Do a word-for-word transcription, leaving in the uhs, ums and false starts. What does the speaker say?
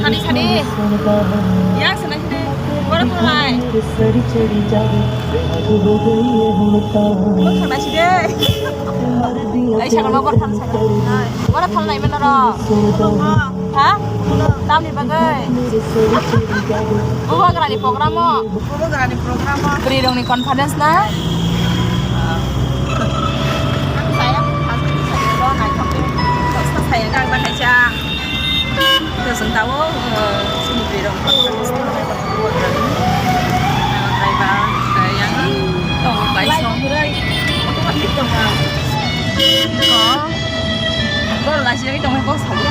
Sadi, sadi. Bora phalnai. Bora phalnai sidi. Ai, sakal ma bora phalnai, sakal. Bora phalnai mano ro. Ha? Tamni bagwi. Bubagrani program o. Bubagrani program o. Bwrwi rokni conference na? Ang saya, ang saya, naithok, saya, saya, saya, saya, saya, Ito sing tao, eh, sini beri dong. Kaiba, eh, yang ini, tong, bai song. Oh. Boro lai sini tong, kok song.